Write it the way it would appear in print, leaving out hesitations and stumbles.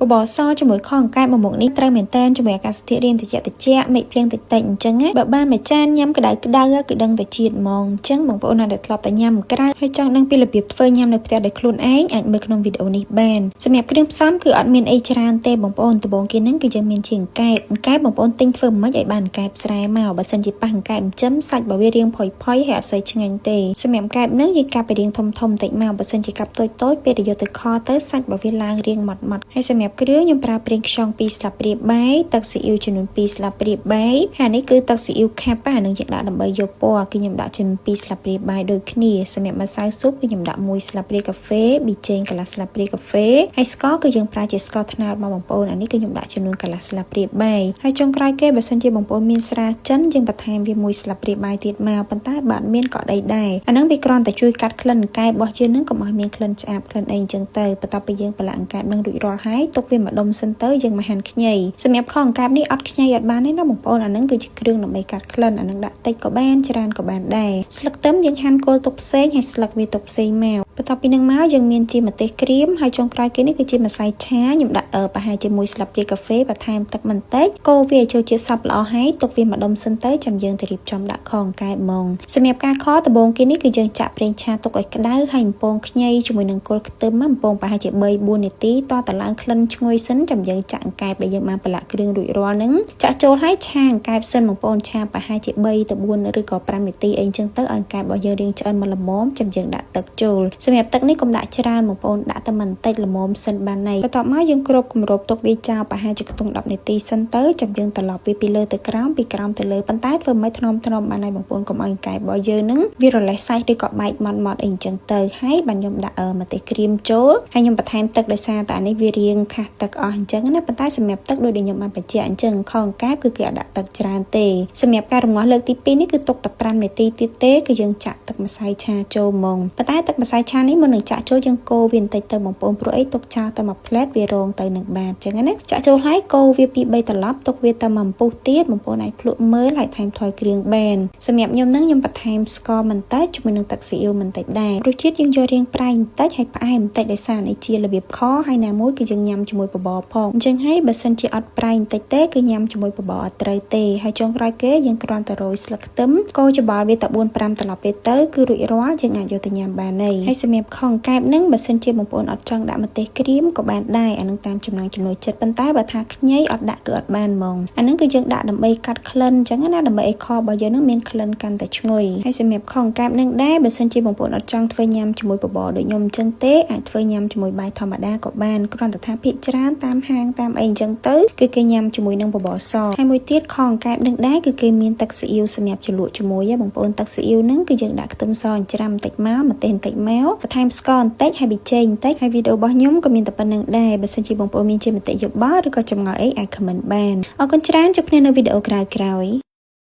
បបរសជាមួយខអង្កែបមួយមុខនេះត្រូវមែនតែនជាមួយអាកាសធាតុរៀងត្រជាក់ត្រជាក់មេឃភ្លៀងតិចតិចអញ្ចឹងណាបើបានមួយចានញ៉ាំក្តៅក្តៅគឺដឹងតែជាតិហ្មងអញ្ចឹងបងប្អូនណាដែលធ្លាប់តែញ៉ាំក្រៅហើយចង់ដឹងពីរបៀបធ្វើញ៉ាំនៅផ្ទះដោយខ្លួនឯងអាចមើលក្នុងវីដេអូនេះបានសម្រាប់គ្រឿងផ្សំគឺអត់មានអីច្រើនទេបងប្អូនដំបូងគេហ្នឹងគឺយើងមានជាអង្កែបអង្កែបបងប្អូនទិញធ្វើមិនឲ្យបានអង្កែបស្រែមកបើសិនជាប៉ះអង្កែបចិញ្ចឹមសាច់បើវារៀងផុយផុយហើយអត់សូវឆ្ងាញ់ទេសម្រាប់អង្កែបហ្នឹងយើងកាប់ឲ្យរៀងធំធំតិចមកបើសិនជាកាប់តូចតូចពេលដែលយកទៅខទៅសាច់បើវាឡើងរៀងម៉ត់ម៉ត់ហើយសម្រាប់គ្រឿងខ្ញុំប្រើប្រេងខ្យង2ស្លាបព្រាបាយទឹកស៊ីអ៊ីវចំនួន2ស្លាបព្រាបាយហើយនេះគឺទឹកស៊ីអ៊ីវខាប់អានឹងយើងដាក់ដើម្បីយកពណ៌គឺខ្ញុំដាក់ចំនួន2ស្លាបព្រាបាយដូចគ្នាសម្រាប់ម្សៅស៊ុបគឺខ្ញុំដាក់1ស្លាបព្រាកាហ្វេប៊ីចេងកន្លះស្លាបព្រាកាហ្វេហើយស្ករគឺយើងប្រើជាស្ករត្នោតមកបងប្អូនអានេះគឺខ្ញុំដាក់ចំនួនកន្លះស្លាបព្រាបាយហើយចុងក្រោយគេបើសិនជាបងប្អូនមានស្រាចិនយើងបន្ថែមវា1ស្លាបព្រាបាយទៀតមកប៉ុន្តែបើអត់មានក៏អីដែរអាហ្នឹងវាគ្រាន់តែជួយកាត់ក្លិនអង្កែបរបស់យើងហ្នឹងកុំឲ្យមានក្លិនឆ្អាបក្លិនអីអញ្ចឹងទៅបន្ទាប់ពីយើងប្រឡាក់អង្កែបនឹងរួចរាល់ហើយទុកវាម្ដុំសិនទៅយើងមកហាន់ខ្ញីសម្រាប់ខអង្កែបនេះអត់ខ្ញីអត់បានទេណាបងប្អូនអាហ្នឹងគឺជាគ្រឿងដើម្បីកាត់ក្លិនអាហ្នឹងដាក់តិចក៏បានច្រើនក៏បានដែរស្លឹកខ្ទឹមយើងហាន់គល់ទុកផ្សេងហើយស្លឹកវាទុកផ្សេងមកបន្ទាប់ពីនឹងមកយើងមានជាម្ទេសក្រៀមហើយចុងក្រោយគេនេះគឺជាម្សៅឆាខ្ញុំដាក់ប្រហែលជាមួយស្លាបព្រាកាហ្វេបន្ថែមទឹកបន្តិចកូរវាឲ្យចូលជាតិសព្វល្អហើយទុកវាម្ដុំសិនទៅចាំយើងទៅរៀបចំដាក់ខអង្កែបហ្មងសម្រាប់ការខដំបូងគេនេះគឺយើងចាក់ប្រេងឆាទុកឲ្យក្តៅហើយបំពងខ្ញីជាមួយនឹងគល់ខ្ទឹមបំពងប្រហែលជា3 4នាទីតតឡើងក្លិនឈ្ងុយសិនចាំយើងចាក់អង្កែបដែលយើងបានប្រឡាក់គ្រឿងរួចរាល់ហ្នឹងចាក់ចូលហើយឆាអង្កែបសិនបងប្អូនឆាប្រហែលជា3ទៅ4ឬក៏5នាទីអីចឹងទៅឲ្យអង្កែបរបស់យើងរៀងឆ្អិនមកល្មមចាំយើងដាក់ទឹកចូលសម្រាប់ទឹកនេះកុំដាក់ច្រើនបងប្អូនដាក់តែបន្តិចល្មមសិនបានហើយបន្ទាប់មកយើងគ្របគម្របទុកវាចោលប្រហែលជាខ្ទង់10នាទីសិនទៅចាំយើងត្រឡប់វាពីលើទៅក្រោមពីក្រោមទៅលើប៉ុន្តែធ្វើមិនថ្នមថ្នមបានហើយបងប្អូនកុំឲ្យអង្កែបរបស់យើងនឹងវារលេះសាច់ឬក៏បែកម៉ត់ម៉ត់អីចឹងទៅហើយបានខ្ញុំដាក់ម្ទេសក្រៀមចូលហើយខ្ញុំបន្ថែមទឹកដោយសារតែអានេះវារៀងខាស់ទឹកអស់អញ្ចឹងណាប៉ុន្តែសម្រាប់ទឹកដូចដែលខ្ញុំបានបញ្ជាក់អញ្ចឹងខអង្កែបគឺគេអត់ដាក់ទឹកច្រើនទេសម្រាប់ការរងាស់លើកទី2នេះគឺទុកតែ5នាទីទៀតទេគឺយើងចាក់ទឹកម្សៅឆាចូលហ្មងប៉ុន្តែទឹកម្សៅឆានេះមុននឹងចាក់ចូលយើងកូរវាបន្តិចទៅបងប្អូនព្រោះអីទុកចោលតែមួយផ្លែតវារងទៅនឹងបាតអញ្ចឹងណាចាក់ចូលហើយកូរវា2 3ត្រឡប់ទុកវាតែមួយអំពុះទៀតបងប្អូនអាចភ្លក់មើលហើយថែមថយគ្រឿងបានសម្រាប់ខ្ញុំនឹងខ្ញុំបន្ថែមស្ករបន្តិចជាមួយនឹងទឹកស៊ីអ៊ីវបន្តិចដែររសជាតិយើងយករាងប្រៃបន្តិចហើយផ្អែមបន្តិចដោយសារនេះជារបៀបខហើយណាមួយគឺយើងញ៉ាំជាមួយបបរផងអញ្ចឹងហើយបើសិនជាអត់ប្រៃបន្តិចទេគឺញ៉ាំជាមួយបបរអត់ត្រូវទេហើយចុងក្រោយគេយើងគ្រាន់តែរោយស្លឹកខ្ទឹមកូរច្បល់វាតែ4 5ត្រឡប់ទេទៅគឺរួចរាល់យើងអាចយកទៅញ៉ាំបានហើយហើយសម្រាប់ខអង្កែបនឹងបើសិនជាបងប្អូនអត់ចង់ដាក់ម្ទេសក្រៀមក៏បានដែរអានឹងតាមចំណង់ចំណូលចិត្តប៉ុន្តែបើថាខ្ញីអត់ដាក់គឺអត់បានហ្មងអានឹងគឺយើងដាក់ដើម្បីកាត់ក្លិនអញ្ចឹងណាដើម្បីឲ្យខរបស់យើងនឹងមានក្លិនកាន់តែឈ្ងុយហើយសម្រាប់ខអង្កែបនឹងដែរបើសិនជាបងប្អូនអត់ចង់ធ្វើញ៉ាំជាមួយបបរដូចខ្ញុំអញ្ចឹងទេអាចធ្វើញ៉ាំជាមួយបាយធម្មតាក៏បានគ្រាន់តែថាភាគច្រើនតាមហាងតាមអីអញ្ចឹងទៅគឺគេញ៉ាំជាមួយនឹងបបរសហើយមួយទៀតខអង្កែបនឹងដែរគឺគេមានទឹកស៊ីអ៊ីវសម្រាប់ជ្រលក់ជាមួយបងប្អូនទឹកស៊ីអ៊ីវហ្នឹងគឺយើងដាក់ខ្ទឹមសអញ្ច្រាំបន្តិចមកម្ទេសបន្តិចមកបន្ថែមស្ករបន្តិចហើយប៊ីចេងបន្តិចហើយវីដេអូរបស់ខ្ញុំក៏មានតែប៉ុណ្្នឹងដែរបើសិនជាបងប្អូនមានជាមតិយោបល់ឬក៏ចម្ងល់អីអាច comment បានអរគុណច្រើនជួបគ្នានៅវីដេអូក្រោយៗ។